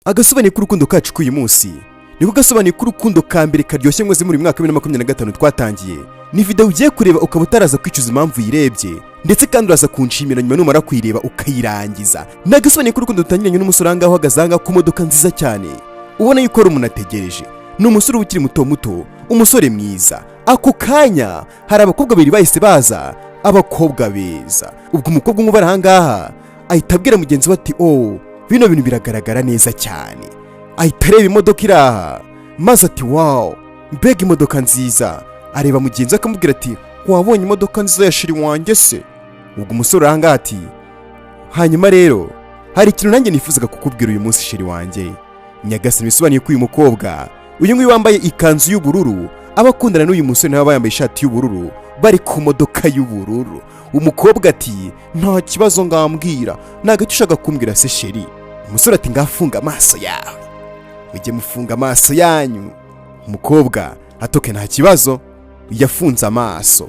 Agasobanuye k'urukundo kacu k'uyu munsi niko gasobanuye k'urukundo ka mbere karyoshye mwoze muri uyu mwaka wa 2025 twatangiye. Ni video ugiye kureba ukaba utaraza kwicuza impamvu uyirebye, ndetse kandi uraza kunshimira nyuma numara kuyireba ukayirangiza. Ni agasobanuye k'urukundo dutangiranye n'umusore ahangaha uhagaze ahangaha ku modoka nziza cyane, ubona yuko ari umuntu ategereje. Ni umusore uba ukiri muto muto, umusore mwiza. Ako kanya hari abakobwa babiri bahise baza, abakobwa beza. Ubwo umukobwa umwe ubari ahangaha ahita abwira mugenzi we ati: "Oh, bino bintu biragaragara neza cyane." Ahita areba imodoka iri aha maze ati: "Wow, mbega imodoka nziza!" Areba mugenzi we akamubwira ati: "Wabonye imodoka nziza ya chéri wanjye se?" Ubwo umusore ahangaha ati: "Hanyuma rero hari ikintu nanjye nifuzaga kukubwira uyu munsi, chéri wanjye." Nyagasani, bisobanuye ko uyu mukobwa, uyu nguyu wambaye ikanzu y'ubururu, aba akundana n'uyu musore nawe aba yambaye ishati y'ubururu, bari ku modoka y'ubururu. Umukobwa ati: "Nta kibazo, ngambwira ntabwo icyo ushaka kumbwira se, chéri." Umusore ati: "Ngafunga amaso yawe, mujye mufunga amaso yanyu." Umukobwa ati: "Okay, nta kibazo." Yafunze amaso.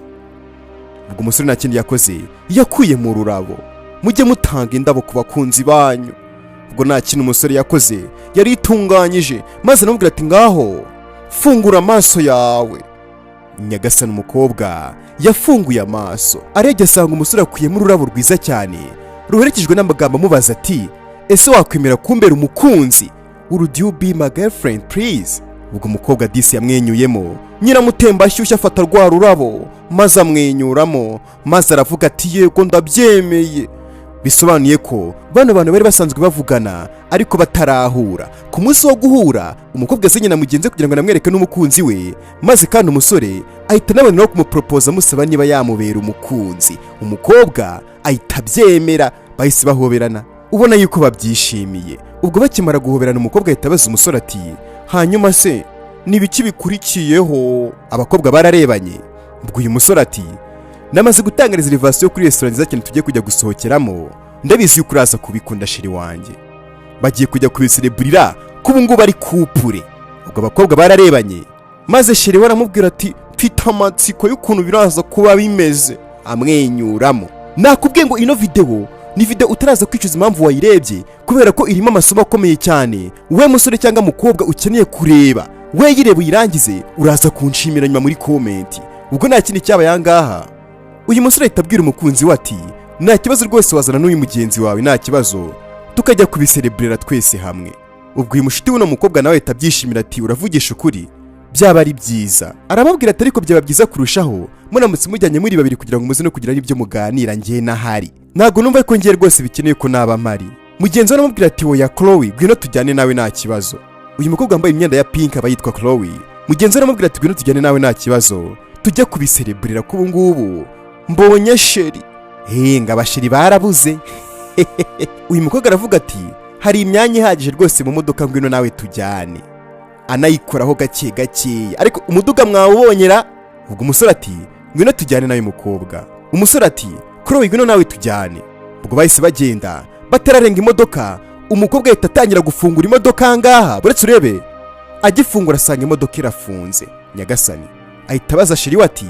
Ubwo umusore nta kindi yakoze, yakuye mu rurabo. Mujye mutanga indabo ku bakunzi banyu. Ubwo nta kintu umusore yakoze, yari itunganyije maze aramubwira ati: "Ngaho fungura amaso yawe." Nyagasani, umukobwa yafunguye amaso, arebye asanga umusore akuyemo ururabo rwiza cyane ruherekejwe n'amagambo amubaza ati: "Ese wakwemera kumbera umukunzi? Would you be my girlfriend, please?" Ubwo umukobwa disi yamwenyuyemo nyiramutemba ashyushye, afata rwa rurabo maze amwenyuramo, maze aravuga ati: "Yego, ndabyemeye." Bisobanuye ko bano bantu bari basanzwe bavugana ariko batarahura. Ku munsi wo guhura, umukobwa yazanye na mugenzi we kugira ngo anamwereke n'umukunzi we, maze kandi umusore ahita anaboneraho kumuporopoza, amusaba niba yamubera umukunzi. Umukobwa ahita abyemera. Bahise bahoberana, ubona yuko babyishimiye. Ubwo bakimara guhoberana, umukobwa ahita abaza umusore ati: "Hanyuma se ni ibiki bikurikiyeho?" Abakobwa bararebanye. Ubwo uyu musore ati: "Namaze gutanga reservation kuri resitora nziza cyane tugiye kujya gusohokeramo. Ndabizi yuko uraza kubikunda, chéri wanjye." Bagiye kujya kubisereburira ko ubu ngubu ari couple. Ubwo abakobwa bararebanye, maze chéri we aramubwira ati: "Mfite amatsiko y'ukuntu biraza kuba bimeze," amwenyuramo. Nakubwiye ngo ino videwo ni video utaraza kwicuza impamvu wayirebye, kubera ko irimo amasomo akomeye cyane we musore cyangwa mukobwa ukeneye kureba. We yireba uyirangize, uraza kunshimira nyuma muri comment. Ubwo nta kindi cyabaye ahangaha, uyu musore ahita abwira umukunzi we ati: "Nta kibazo rwose, wazana n'uyu mugenzi wawe, nta kibazo, tukajya kubisereburera twese hamwe." Ubwo uyu mushuti w'uno mukobwa nawe ahita abyishimira ati: "Uravugisha ukuri, byaba ari byiza." Arababwira ati: "Ariko byaba byiza kurushaho muramutse mujyanye muri babiri kugira ngo muze no kugira n'ibyo muganira. Njye nahari ntabwo numva ko ngiye rwose bikeneye ko naba mpari." Mugenzi we aramubwira ati: "Oya Chloe, ngwino tujyane nawe, nta kibazo." Uyu mukobwa wambaye imyenda ya pink aba yitwa Chloe. Mugenzi we aramubwira ati: "Ngwino tujyane nawe, nta kibazo, tujye kubisereburira ko ubu ngubu mbonye chéri." Ngo aba chéri barabuze. Uyu mukobwa aravuga ati: "Hari imyanya ihagije rwose mu modoka, ngwino nawe tujyane." Anayikoraho gake gakeya, ariko umuduga mwawubonyera. Ubwo umusore ati: "Ngwino tujyane nawe, mukobwa." Umusore ati: "Chloe, ngwino nawe tujyane." Ubwo bahise bagenda. Batararenga imodoka, umukobwa ahita atangira gufungura imodoka ahangaha. Buretse urebe, agifungura asanga imodoka irafunze. Nyagasani, ahita abaza chéri we ati: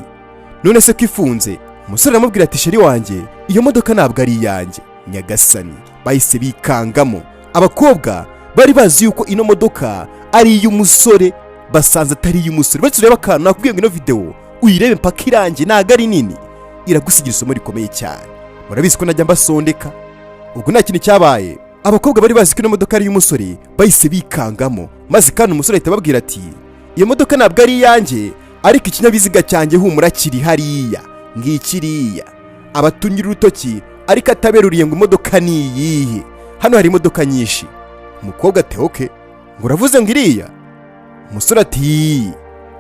"None se ko ifunze?" Umusore aramubwira ati: "Chéri wanjye, iyo modoka ntabwo ari iyanjye." Nyagasani, bahise bikangamo. Abakobwa bari bazi yuko ino modoka ari iy'umusore, basanze atari iy'umusore. Uretse urebe akantu, nakubwiye ngo ino videwo uyirebe mpaka irangiye, ntabwo ari nini, iragusigira isomo rikomeye cyane. Murabizi ko najya mbasondeka. Ubwo nta kintu cyabaye, abakobwa bari bazi ko ino modoka ari iy'umusore bahise bikangamo, maze kandi umusore ahita ababwira ati: "Iyo modoka ntabwo ari iyanjye, ariko ikinyabiziga cyanjye humura kiri hariya, ngikiriya." Abatungira urutoki ariko ataberuriye ngo imodoka ni iyihe. Hano hari imodoka nyinshi. Umukobwa ati: "Okay, ngo uravuze ngo iriya?" Umusore ati: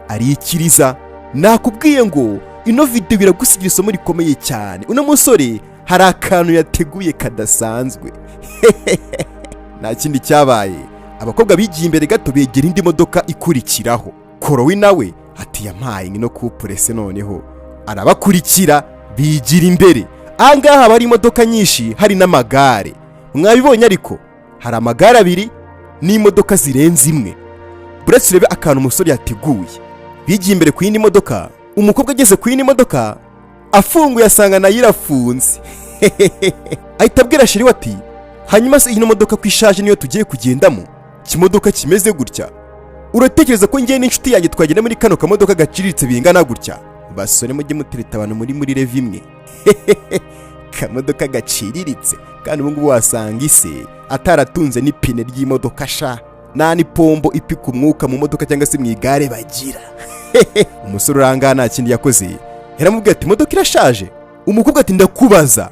"Arikiriza." Nakubwiye ngo ino video iragusigira isomo rikomeye cyane. Uno musore hari akantu yateguye kadasanzwe. Nta kindi cyabaye, abakobwa bigiye imbere gato, begera indi modoka ikurikiraho. Chloe nawe ati: "Yampaye ino couple se?" Noneho arabakurikira, bigira imbere. Ahangaha haba hari imodoka nyinshi, hari n'amagare mwabibonye, ariko hari amagare abiri n'imodoka zirenze imwe. Buretse urebe akantu umusore yateguye. Bigiye imbere ku yindi modoka. Umukobwa ageze ku yindi modoka, afunguye asanga nayo irafunze. Ahita abwira chéri we ati: "Hanyuma se ino modoka ko ishaje niyo tugiye kugendamo?" Ikimodoka kimeze gutya, uratekereza ko ngewe n'inshuti yanjye twagenda muri kano kamodoka gaciriritse bingana gutya? Basore, mujye mutereta abantu muri level imwe. Kamodoka gaciriritse, kandi ubu ngubu wasanga ise ataratunze n'ipine ry'imodoka sha, nta n'ipombo ipika umwuka mu modoka cyangwa se mu igare bagira. Umusore urangaha nta kindi yakoze, yaramubwiye ati: "Imodoka irashaje." Umukobwa ati: "Ndakubaza,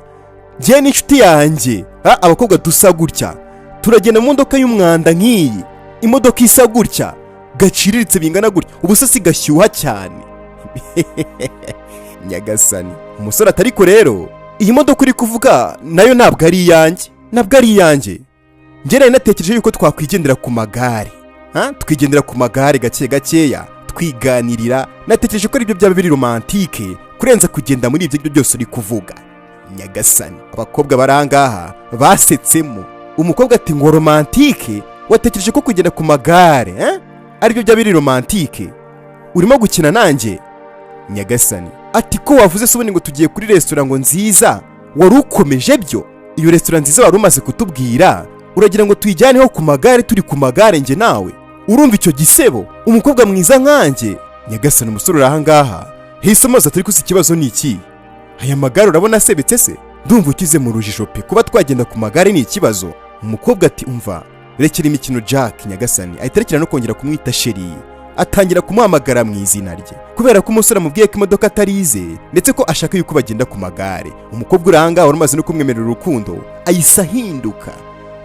njyewe n'inshuti yanjye ha, abakobwa dusa gutya, turagenda mu modoka y'umwanda nk'iyi, imodoka isa gutya, gaciriritse bingana gutya, ubu se si gashyuha cyane?" Nyagasani! Umusore ati: "Ariko rero iyi modoka uri kuvuga nayo ntabwo ari iyanjye, ntabwo ari iyanjye. Njye nari natekereje yuko twakwigendera ku magare, ha? Twigendera ku magare gake gakeya, twiganirira. Natekereje ko aribyo byaba biri romantique kurenza kugenda muri ibyo byose uri kuvuga." Nyagasani! Abakobwa bari ahangaha basetsemo. Umukobwa ati: "Ngo romantique? Watekereje ko kugenda ku magare, eh? Aribyo byaba biri romantique? Urimo gukina nanjye?" Nyagasani! Ati: "Ko wavuze se ubundi ngo tugiye kuri resitora ngo nziza, wari ukomeje byo? Iyo resitora nziza wari umaze kutubwira, uragira ngo tuyijyaneho ku magare, turi ku magare njye nawe? Urumva icyo gisebo, umukobwa mwiza nkanjye?" Nyagasani! Umusore uri ahangaha hise amazi atari kusa. "Ikibazo ni iki? Aya magare urabona asebetse se? Ndumva ukize mu rujijo pe. Kuba twagenda ku magare ni ikibazo?" Umukobwa ati: "Umva, rekera imikino, Jack." Nyagasani! Ahita arekera no kongera kumwita chéri, atangira kumuhamagara mu izina rye, kubera ko umusore amubwiye ko imodoka atari ize, ndetse ko ashaka yuko bagenda ku magare. Umukobwa uri ahangaha wari umaze no kumwemerera urukundo ahise ahinduka.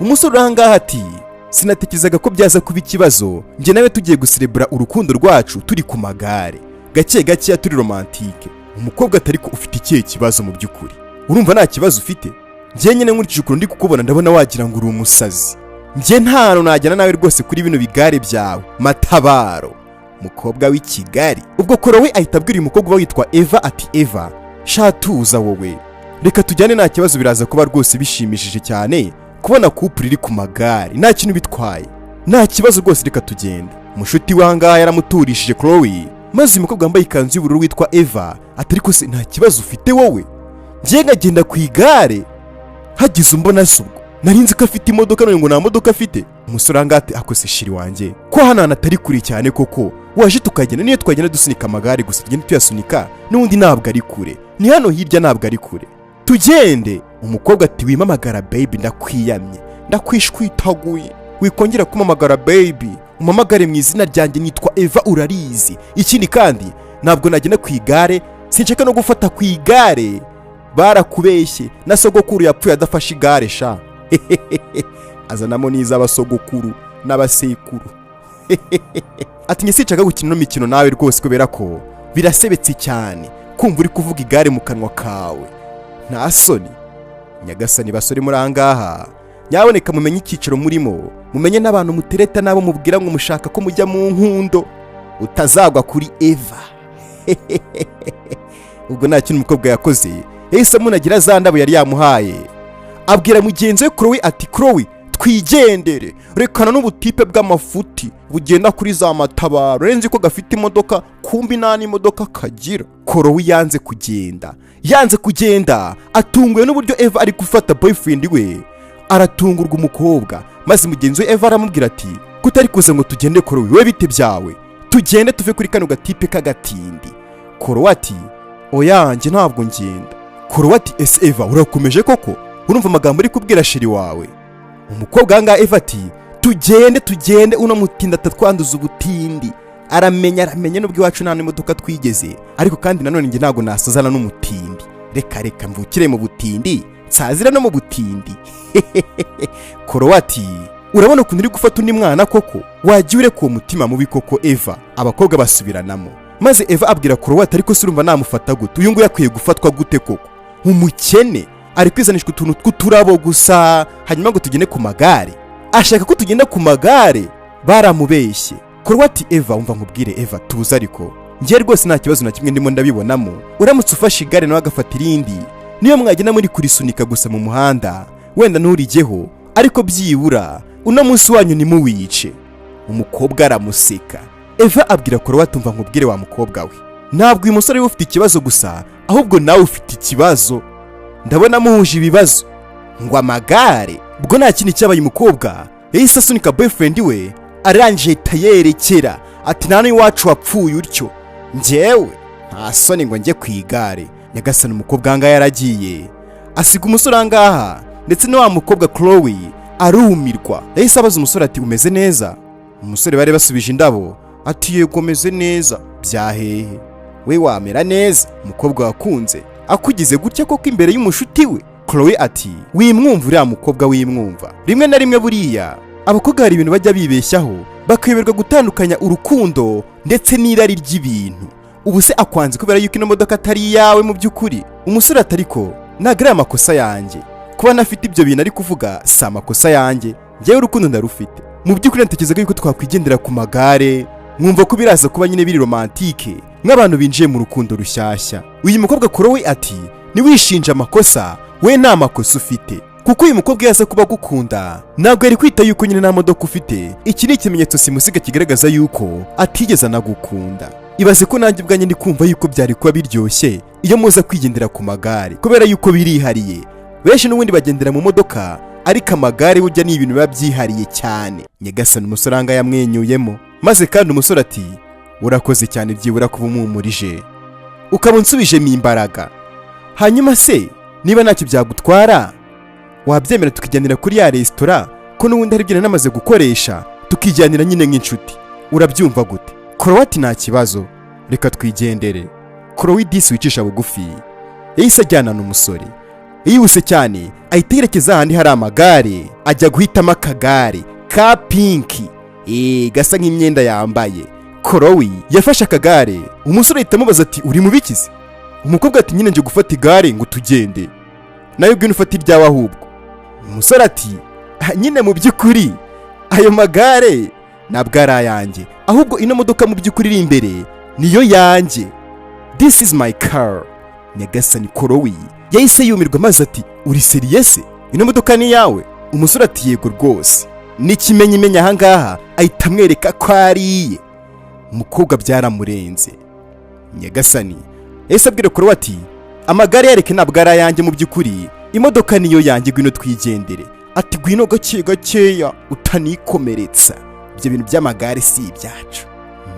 Umusore uri ahangaha ati: "Sinatekerezaga ko byaza kuba ikibazo, njye nawe tugiye guserebura urukundo rwacu turi ku magare gake gakeya, turi romantique." Umukobwa atari ko: "Ufite ikihe kibazo mu by'ukuri? Urumva nta kibazo ufite? Njye nyine nkurikije ukuntu ndi kukubona, ndabona wagira ngo uri umusazi. Njye nta hantu najyana nawe rwose kuri bino bigare byawe." Matabaro, mukobwa w'i Kigali. Ubwo Chloe ahita abwira uyu mukobwa uba witwa Eva ati: "Eva shatuza, wowe reka tujyane, nta kibazo. Biraza kuba rwose bishimishije cyane kubona couple iri ku magare. Nta kintu bitwaye, nta kibazo rwose, reka tugende." Mushuti we ahangaha yaramuturishije Chloe, maze uyu mukobwa wambaye ikanzu y'ubururu witwa Eva ati: "Ariko se nta kibazo ufite wowe? Njye nkagenda ku igare, hagize umbona se? Ubwo nari nzi ko afite imodoka, none ngo nta modoka afite." Umusore ahangaha ati: "Akose chéri wanjye, ko hano hantu atari kure cyane koko, waje tukagenda? Niyo twagenda dusunika amagare gusa, tugenda tuyasunika, n'ubundi ntabwo ari kure, ni hano hirya, ntabwo ari kure, tugende." Umukobwa ati: "Wimamagara baby, ndakwiyamye, ndakwishwitaguye, wikongera kumamagara baby, umamagare mu izina ryanjye. Nitwa Eva, urarizi. Ikindi kandi ntabwo nagenda ku igare, sinshaka no gufata ku igare. Barakubeshye, na sogokuru yapfuye adafashe igare sha." Azanamo n'iz'abasogokuru n'abasekuru. Ati: "Njye sinshaka gukina ino mikino nawe rwose, kubera ko birasebetse cyane kumva uri kuvuga igare mu kanwa kawe. Nta soni?" Nyagasani! Basore muri ahangaha, nyaboneka mumenye icyiciro murimo, mumenye n'abantu mutereta n'abo mubwira ngo mushaka ko mujya mu nkundo, utazagwa kuri Eva. Ubwo nta kintu umukobwa yakoze, yahise amunagira za ndabo yari yamuhaye, abwira mugenzi we Chloe ati: "Chloe, twigendere, rekana n'ubutipe bw'amafuti bugenda kuri za matabaro. Renzi ko gafite imodoka, kumbi nta n'imodoka kagira." Chloe yanze kugenda, yanze kugenda, atunguwe n'uburyo Eva ari gufata boyfriend we. Aratungurwa umukobwa, maze mugenzi we Eva aramubwira ati: "Kutari kuza ngo tugende, Chloe we? Bite byawe? Tugende tuve kuri kano gatipe k'agatindi." Chloe ati: "Oya, njye ntabwo ngenda." Chloe ati: "Ese Eva, urakomeje koko? Urumva amagambo uri kubwira chéri wawe?" Umukobwa ahangaha Eva ati: "Tugende, tugende, uno mutindi atatwanduza ubutindi. Aramenya, aramenya, nubwo iwacu nta n'imodoka twigeze, ariko kandi nanone njye ntabwo nasazana n'umutindi. Reka reka, mvukire mu butindi, nsazira no mu butindi." Chloe ati: "Urabona ukuntu uri gufata undi mwana koko? Wajya ureka uwo mutima mubi koko, Eva?" Abakobwa basubiranamo, maze Eva abwira Chloe ati: "Ariko se urumva namufata gute? Uyu nguyu akwiye gufatwa gute koko? Umukene ari kwizanishwa utuntu tw'uturabo gusa, hanyuma ngo tugende ku magare? Ashaka ko tugenda ku magare? Baramubeshye." Chloe ati: "Eva, umva nkubwire Eva, tuza. Ariko njye rwose nta kibazo na kimwe ndimo ndabibonamo. Uramutse ufashe igare nawe agafata irindi, niyo mwagenda muri kurisunika gusa mu muhanda, wenda nturijyeho, ariko byibura uno munsi wanyu ntimuwice." Umukobwa aramuseka. Eva abwira Chloe ati: "Umva nkubwire wa mukobwa we, ntabwo uyu musore we ufite ikibazo gusa, ahubwo nawe ufite ikibazo. Ndabona muhuje ibibazo, ngo amagare." Ubwo nta kindi cyabaye, umukobwa Yahise asunika boyfriend we, arangije ahita yerekera ati: "Nta n'iwacu wapfuye utyo, njyewe nta soni ngo njye ku igare." Nyagasani, umukobwa ahangaha yaragiye asiga umusore ahangaha, ndetse na wa mukobwa Chloe arumirwa. Yahise abaza umusore ati: "Umeze neza?" Umusore bari basubije indabo ati: "Yego, meze neza." "Byahehe we wamera neza umukobwa wakunze akugize gutya koko imbere y'umushuti we?" Chloe ati: "Wimwumva uriya mukobwa, wimwumva. Rimwe na rimwe buriya abakobwa hari ibintu bajya bibeshyaho, bakayoberwa gutandukanya urukundo ndetse n'irari ry'ibintu. Ubu se akwanze kubera yuko ino modoka atari iyawe mu by'ukuri?" Umusore ati: "Ariko ntabwo ari amakosa yanjye kuba ntafite ibyo bintu ari kuvuga, si amakosa yanjye. Njyewe urukundo ndarufite. Mu by'ukuri natekerezaga yuko twakwigendera ku magare, mwumva ko biraza kuba nyine biri romantique nk'abantu binjiye mu rukundo rushyashya." Uyu mukobwa Chloe ati: "Ntiwishinje amakosa, we nta makosa ufite, kuko uyu mukobwa yaza kuba agukunda ntabwo yari kwita yuko nyine nta modoka ufite. Iki ni ikimenyetso simusiga kigaragaza yuko atigeze anagukunda. Ibaze ko nanjye ubwanjye ndi kumva yuko byari kuba biryoshye iyo muza kwigendera ku magare, kubera yuko birihariye. Benshi n'ubundi bagendera mu modoka, ariko amagare burya ni ibintu biba byihariye cyane." Nyagasani, umusore ahangaha yamwenyuyemo, maze kandi umusore ati: "Urakoze cyane byibura kuba umumurije, ukaba unsubijemo imbaraga. Hanyuma se niba ntacyo byagutwara, wabyemera tukijyanira kuri ya resitora, ko n'ubundi hari ibyo nari namaze gukoresha, tukijyanira nyine nk'inshuti? Urabyumva gute?" Chloe ati: "Nta kibazo, reka twigendere." Chloe disi wicisha bugufi yahise ajyana n'umusore. Yihuse cyane ahita yerekeza ahandi hari amagare, ajya guhitamo akagare ka pink gasa nk'imyenda yambaye. Chloe yafashe akagare, umusore ahita amubaza ati: "Uri mu biki se?" Umukobwa ati: "Nyine nje gufata igare ngo tugende nawe. Ubwino ufata iryawe ahubwo." Umusore ati: "Ah, nyine mu by'ukuri ayo magare ntabwo ari ayanjye, ahubwo ino modoka mu by'ukuri iri imbere niyo yanjye. This is my car." Nyagasani, Chloe yahise yumirwa, maze ati: "Uri sérieux se? Ino modoka ni iyawe?" Umusore ati: "Yego rwose." N'ikimenyimenyi ahangaha ahita amwereka ko ari iye. Umukobwa byaramurenze. Nyagasani, yahise abwira Chloe ati: "Amagare yareke, ntabwo ari ayanjye mu by'ukuri, imodoka niyo yanjye, ngwino twigendere." Ati: "Ngwino gake gakeya utanikomeretsa, ibyo bintu by'amagare si ibyacu."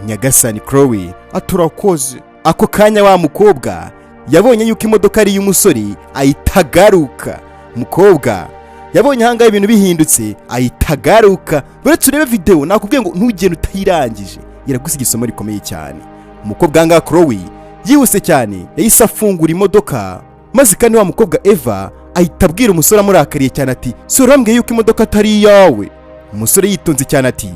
Nyagasani, Chloe ati: "Urakoze." Ako kanya wa mukobwa yabonye yuko imodoka ari iy'umusore, ahita agaruka. Umukobwa yabonye ahangaha ibintu bihindutse, ahita agaruka. Uretse urebe videwo, nakubwiye ngo ntugende utayirangije, iragusiga isomo rikomeye cyane. Umukobwa ahangaha Chloe yihuse cyane yahise afungura imodoka, maze kandi wa mukobwa Eva ahita abwira umusore amurakariye cyane ati: "Si urambwiye yuko imodoka atari iyawe?" Umusore yitonze cyane ati: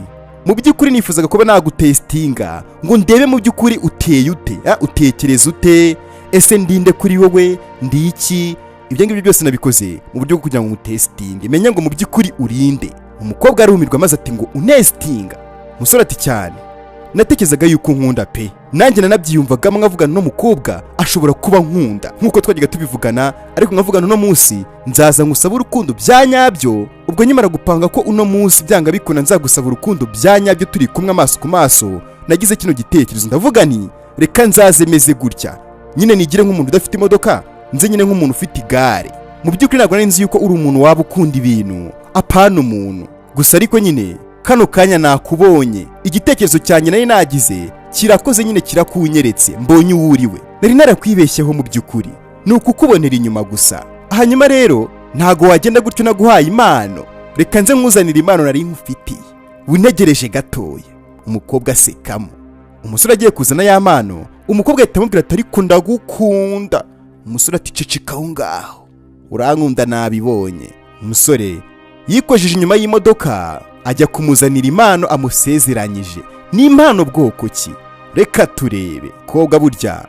"Mu by'ukuri nifuzaga kuba nagutesitinga ngo ndebe mu by'ukuri uteye ute, utekereza ute, ese ndinde kuri wowe, ndi iki? Ibyo ngibyo byose nabikoze mu buryo bwo kugira ngo ngutesitinge, menye ngo mu by'ukuri urinde." Umukobwa arumirwa, maze ati: "Ngo untesitinga?" Umusore ati: "Cyane, natekerezaga yuko nkunda pe, nanjye nanabyiyumvagamo, nkavugana n'umukobwa ashobora kuba nkunda nk'uko twajyaga tubivugana, ariko nkavugana uno munsi nzaza ngusaba urukundo bya nyabyo. Ubwo nkimara gupanga ko uno munsi byanga bikunda nzagusaba urukundo bya nyabyo turi kumwe amaso ku maso, nagize kino gitekerezo, ndavuga nti reka nzaze meze gutya nyine, nigire nk'umuntu udafite imodoka, nze nyine nk'umuntu ufite igare. Mu by'ukuri ntabwo nari nzi yuko uri umuntu waba ukunda ibintu, apana umuntu gusa. Ariko nyine kano kanya nakubonye, igitekerezo cyanjye nari nagize kirakoze nyine, kirakunyeretse, mbonye uwo uriwe. Nari narakwibeshyeho mu by'ukuri, ni ukukubonera inyuma gusa. Hanyuma rero ntago wagenda gutyo naguhaye impano. Reka nze nkuzanire impano nari nkufitiye, wintegereje gatoya." Umukobwa asekamo. Umusore agiye kuzana ya mpano, umukobwa ahita amubwira ati: "Ariko ndagukunda." Umusore ati: "Ceceka aho ngaho, urankunda nabibonye." Umusore yikojeje inyuma y'imodoka ajya kumuzanira impano amusezeranyije. Ni impano bwoko ki? Reka turebe. Kobwa burya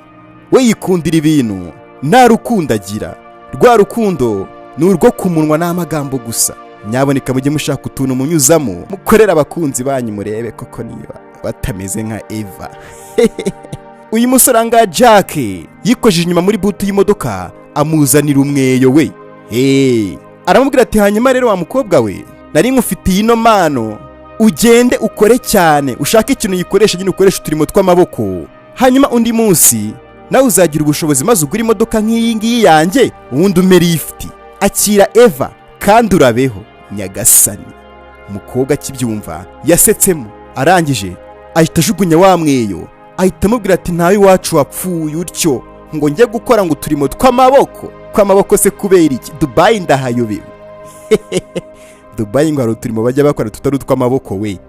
we yikundira ibintu, nta rukundo agira. Rwa rukundo ni urwo ku munwa n'amagambo gusa. Nyaboneka mujye mushaka utuntu munyuzamo mukorera abakunzi banyu, murebe koko niba batameze nka Eva. Uyu musore ahangaha Jack yikojeje inyuma muri boot y'imodoka, amuzanira umweyo we. Hey. Aramubwira ati: "Hanyuma rero wa mukobwa we, nari nkufitiye ino mpano, ugende ukore cyane, ushake ikintu uyikoresha nyine, ukoreshe uturimo tw'amaboko, hanyuma undi munsi nawe uzagira ubushobozi maze ugure imodoka nk'iyi ngiyi yanjye, ubundi umpe lifuti. Akira Eva kandi urabeho." Nyagasani, Umukobwa akibyumva yasetsemo, arangije ahita ajugunya wa mweyo, ahita amubwira ati: "Ntawe iwacu wapfuye utyo ngo njye gukora ngo uturimo tw'amaboko." Tw'amaboko se kubera iki? Dubayi ndahayobewe. Dubayi ngo hari uturimo bajya bakora tutari utw'amaboko we?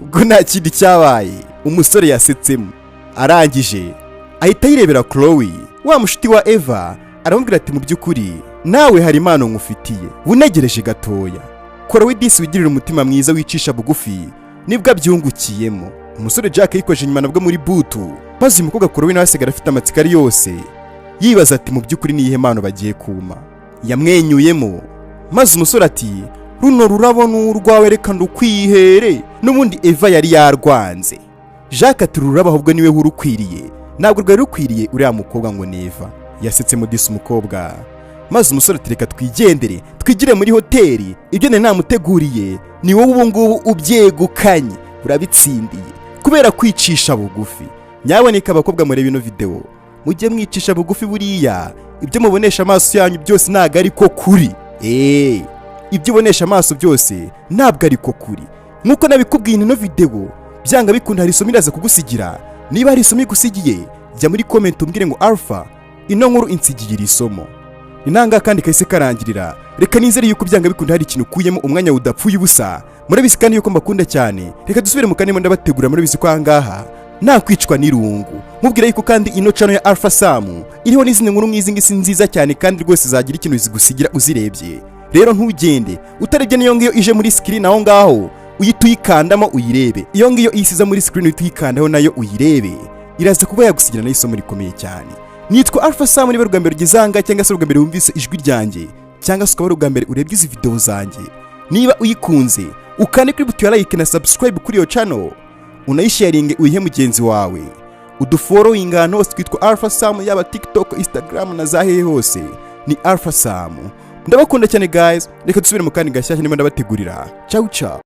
Ubwo nta kindi cyabaye, umusore yasetsemo, arangije ahita yirebera Chloe, wa mushuti wa Eva, aramubwira ati: "Mu by'ukuri nawe hari impano nkufitiye, unegereje gatoya." Chloe disi wigirira umutima mwiza, wicisha bugufi, nibwo abyungukiyemo. Umusore Jack yikoje inyuma nabwo muri boot, maze uyu mukobwa Chloe nawe asigara afite amatsiko ari yose, yibaza ati: "Mu by'ukuri ni iyihe mpano bagiye kuma?" Yamwenyuyemo, maze umusore ati: "Runo rurabo ni urwawe, reka ndukwihere, n'ubundi Eva yari yarwanze." Jacques ati: "Ururabo ahubwo niwe urukwiriye, ntabwo rwari rukwiriye uriya mukobwa ngo ni Eva." Yasetse mudisi umukobwa, maze umusore ati: "Reka twigendere, twigire muri hoteli. Ibyo nari namuteguriye ni wowe ubu ngubu ubyegukanye, urabitsindiye kubera kwicisha bugufi." Nyaboneka abakobwa mureba ino videwo, mujye mwicisha bugufi. Buriya ibyo mubonesha amaso yanyu byose ntabwo ari ko kuri. Ibyo ubonesha amaso byose ntabwo ari ko kuri. Nk'uko nabikubwiye, ino videwo byanga bikunda hari isomo iraza kugusigira. Niba hari isomo igusigiye, jya muri comment umbwire ngo: "Alpha, ino nkuru insigiye iri somo." Inanga kandi kahise karangirira. Reka nizere yuko byanga bikunda hari ikintu ukuyemo, umwanya udapfuye ubusa. Murabizi kandi yuko mbakunda cyane. Reka dusubire mu kanimo ndabategura. Murabizi ko ahangaha nta kwicwa n'irungu. Mubwira yuko kandi ino channel ya Alpha Sam iriho n'izindi nkuru nk'izi ngizi nziza cyane, kandi rwose zagira ikintu zigusigira uzirebye. Rero ntugende utarebye n'iyo ngiyo ije muri screen aho ngaho, uhita uyikandamo uyirebe. Iyo ngiyo isiza muri screen, uhita uyikandaho nayo uyirebe, iraza kuba yagusigira nayo isomo rikomeye cyane. Nitwa Alpha Sam. Niba ubwa mbere ugeze ahangaha, cyangwa se ubwa mbere wumvise ijwi ryanjye, cyangwa se ukaba ari ubwa mbere urebye izi video zanjye, niba uyikunze ukande kuri buto ya like na subscribe kuri iyo channel, unayisharinge uyihe mugenzi wawe, udufollowinga ahantu hose twitwa Alpha Sam, yaba TikTok, Instagram na za hehe hose ni Alpha Sam. Ndabakunda cyane guys. Reka dusubire mu kandi gashyashya ndimo ndabategurira. Ciao ciao.